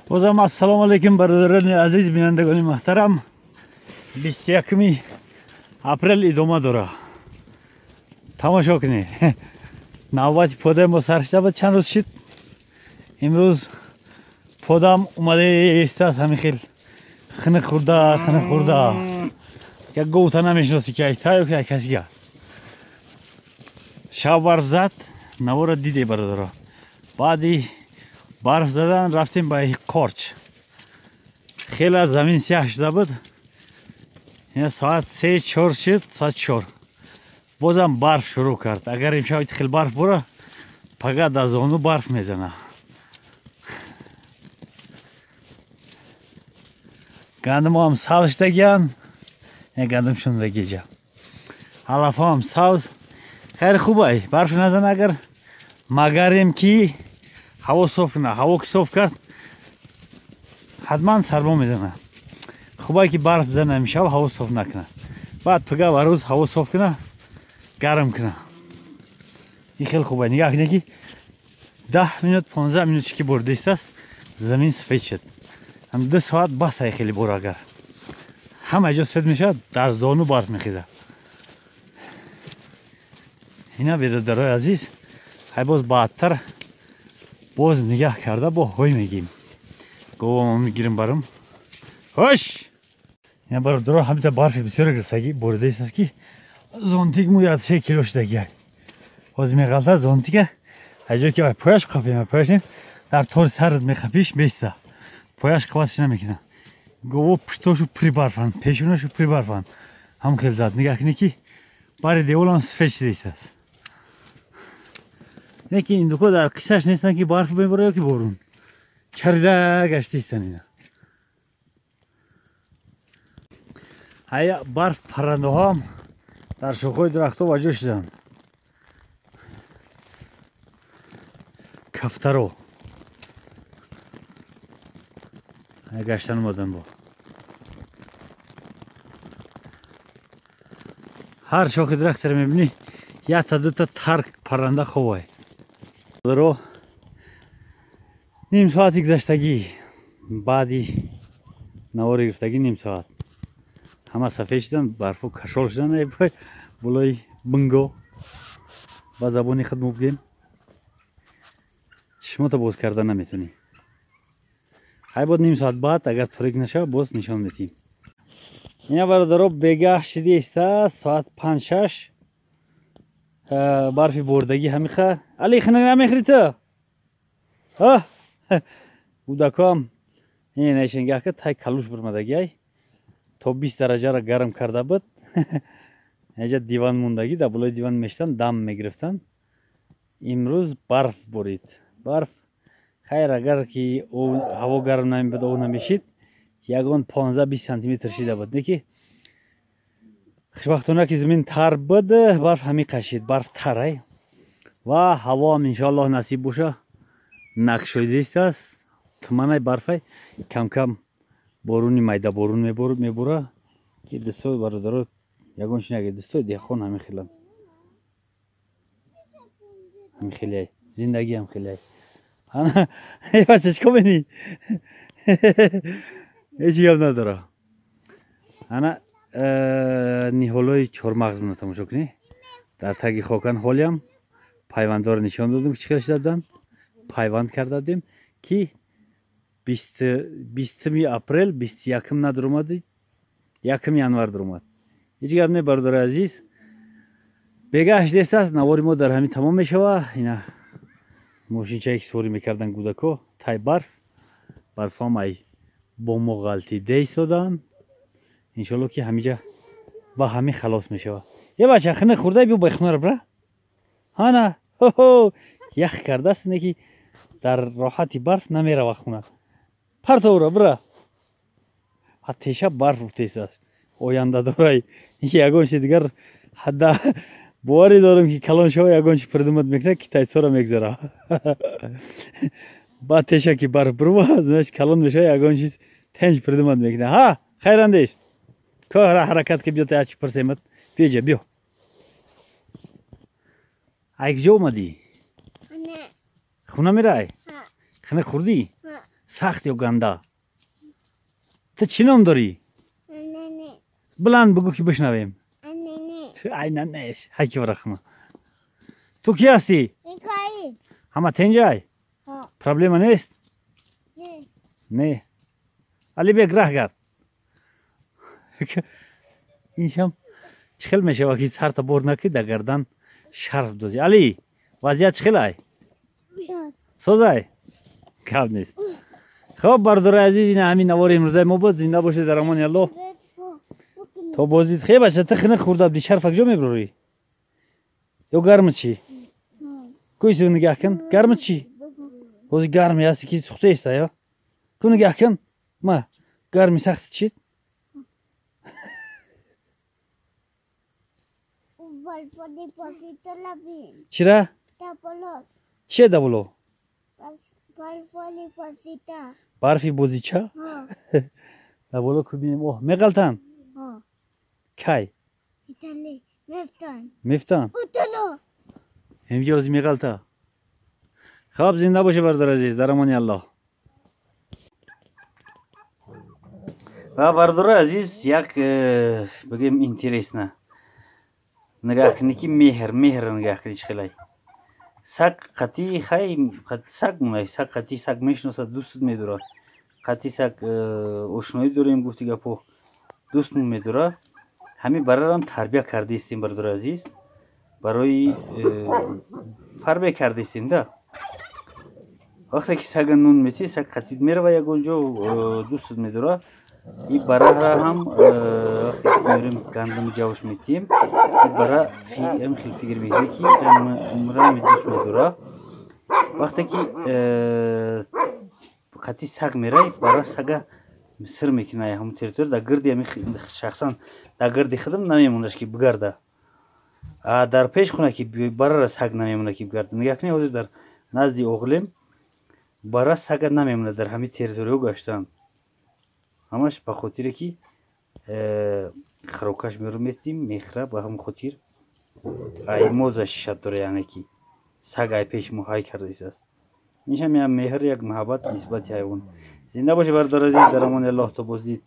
بازم السلام علیکم برادران عزیز، بینندگان محترم. 21 اپریل ادامه داره. تماشا کنید. نوبت پاده ما سر شده بود، چند روز شد. امروز پادم اومده ایسته است، همین خیلی خنه خورده خنه خورده. یک گوته نمیشناسی که ایتا یا که کسی گه. شب برف زد، نوار دیده برادرها. بعدی برف زدن رفتیم به قارچ. خیلی از زمین سیاه شده بود. یعنی ساعت 3-4 شد، ساعت 4 بازم برف شروع کرد. اگر امشب خیلی برف بره فقط از اونو برف میزنه. گندم هم سبز شده، گندم شونده گیجه، علف هم سبز. خیلی خوبه برف نزنه. اگر مگریم که هوا صاف نه، هوا که صاف کرد حتما سرما میزنه. خوبه که برف بزنه امشب، هوا صاف نکنه، بعد پگه و روز هوا صاف کنه، گرم کنه. این خیلی خوبه. نگاه کنه که 10 minute 15 minute که برده است زمین سفید شد. هم 2 ساعت بس خیلی بر، اگر همه جا سفید میشه در زانو برف میخیزه. اینا برادرای عزیز، های باز بعدتر باز نگاه کرده با های میگیم. گوام میگیریم برم. خوش. اینا برادرها همینطور برف بسیار گرفتگی برده است که زونتیک موید 3 کیلو شدگی. باز میغلطه زونتیکه اجا که پایش قپیم، پایش در طور سرد میخپیش بیسته. پایش قواسش نمیکنه. گوو پشتاشو پری برفن، پیشوناشو پری برفن. هم خیلی زد. نگاه کنی که باری دیوالم سفید شده است. نه که این دوکو در قصهش نیستن که برف ببره یا که بارون. چریده گشته ایستن اینا. هیا برف پرنده هم در شاخه‌های درخت‌ها وجه شدن. کفترو گشتن اومدن با هر شاخه درخت رو میبینی یک تا دو تا ترک پرنده خواه. رو نیم ساعتی گذشتگی، بعدی نوار گرفتگی نیم ساعت همه سفید شدن، برفو کشال شدن. بالای بنگو با زبانی خود بگیم چشماتو باز کردن نمیتونی. های بود نیم ساعت بعد اگر تاریک نشه باز نشان میدیم. اینا برادرها بگاه شده است ساعت 5-6 برفی بردگی همیخه. علی خنه نمیخری تو؟ ها بودکام این نشینگاه که تای کلوش برمدگی تا 20 درجه را گرم کرده بود. اینجا دیوان موندگی در بالای دیوان میشتن دم میگرفتن. امروز برف برید. برف خیر اگر که هوا گرم نمیبود او نمیشید یگان 15-20 سانتی متر شده بود. نه که خوشبختانه که زمین تر بود برف همی کشید، برف تره و هوا هم انشالله نصیب باشه نکشیده است. تمنای برفه کم کم بارونی میده بارون میبوره که دستای برادرها یگان چی نگه دستای دهقان همین خیلن، همین خیلی زندگی هم خیلی. ای بچه چیکار بینی؟ هیچی گپ نداره. انا ниҳолҳои чормағз тамошо кунӣ. Дар таги хокан ҳолиам пайвандҳоро нишон додем ки чӣ хел шуда буданд. Пайванд карда будем ки 20 апрел 21 надуромад, 1 январ дуромад. Ҳеҷ гап не бародари азиз. Бегаҳ шудест аст, навори мо дар ҳамин тамом мешава. Ина мошинчае ки сворӣ мекардан кӯдако тай барф, барфҳам ай бо мо ғалтида истоданд. Иншолло ки ҳамиҷа ба ҳамин халос мешава. Е бача хина хурдай биё ба хунара бира. Ҳана хо ях кардааст, не ки Дар роҳати барф намерава хона. Партовра бира. Ҳа теша барф уфтесааст. Оянда дорай. Ягон чи дигар ҳадда боварӣ дорам ки калон шава ягон чи придумат мекунад, китайцора мегзара. Баъд теша ки барф бирва, значит калон мешава, ягон чиз тенҷ придумат мекунад. Ҳа, хайрандеш. Кора ҳаракат ки биё та чи пурсемат. Биё биё. Ай куҷо омадӣ? Хона мерай? Хона хӯрдӣ? Сахт ё ганда? Ту чӣ ном дорӣ? Баланд бигӯ ки бишнавем. Ай нанеш. Ҳай ки вара хона. Ту кӣ ҳастӣ? Ҳама тенҷай? Проблема нест? Не. Алибек раҳ гард. Иншам чӣ хел мешава ки сарта бор накӣ дар гардан шарф дозӣ. Али, вазъият чӣ хел ай? Созай? Гап нест. Хоб, бародарои азиз, ина ҳамин навори имрӯзаи мо буд. Зинда бошед, дар амони Аллоҳ. То боздид. Хе бача, ту хина хӯрда будӣ, шарфа куҷо мебурӣ? Ё гармат чӣ? Кӯйсу нигаҳ кун. Гармат чӣ? Ҳозир гарми ҳасти ки сӯхтаеста ё? Ку нигаҳ кун. Ма, гарми сахти чӣ? Чира? Чие да боло? Барфи бозича? Да боло ку бинем. Оҳ, меғалтанд? Кай? Мефтанд? Ҳамҷа ҳозир меғалта. Хоб, зинда боше бародар азиз, дар амони Аллоҳ. Ва бародарои азиз, як бигем интересно. Нигаҳ кунӣ ки меҳр, меҳр нигаҳ кунӣ чӣ хелай. Саг қатъи хай саг мунай, саг қатъи саг мешиносад, дӯстат медорад. Қатъи саг ошноӣ дорем, гуфти гапо, дӯстмон медорад. Ҳамин барарам тарбия кардаистем, бародари азиз. Барои тарбия кардаистем да. Вақте ки сага нун метӣ, саг қатъи мерава ягон ҷо, дӯстат медорад. И барара ҳам вақте ки меорем гандуму ҷавш метиҳем, и бара ҳам хел фикр мекунад ки умрам дӯст медорад. Вақте ки қатъи саг мерай, бара сага сир мекунад ҳамон территория дар гирди ҳамин шахсан дар гирди худам намемонаш ки бигарда. А дар пеш хона ки барара саг намемонад ки бигарда. Нигаҳ кунед, ҳозир дар назди оғлем бара сага намемонад дар ҳамин территорияҳо гаштан. Ҳамаш ба хотире ки хӯрокаш меро метиҳем, мехӯра, ба ҳамон хотир ай мо защищать дора, яъне ки саг ай пеши мо ҳай кардаистааст. Иншам як меҳр, як муҳаббат нисбати ҳайвон. Зинда бошед, бародари азиз, дар амони Аллоҳ, то боздид.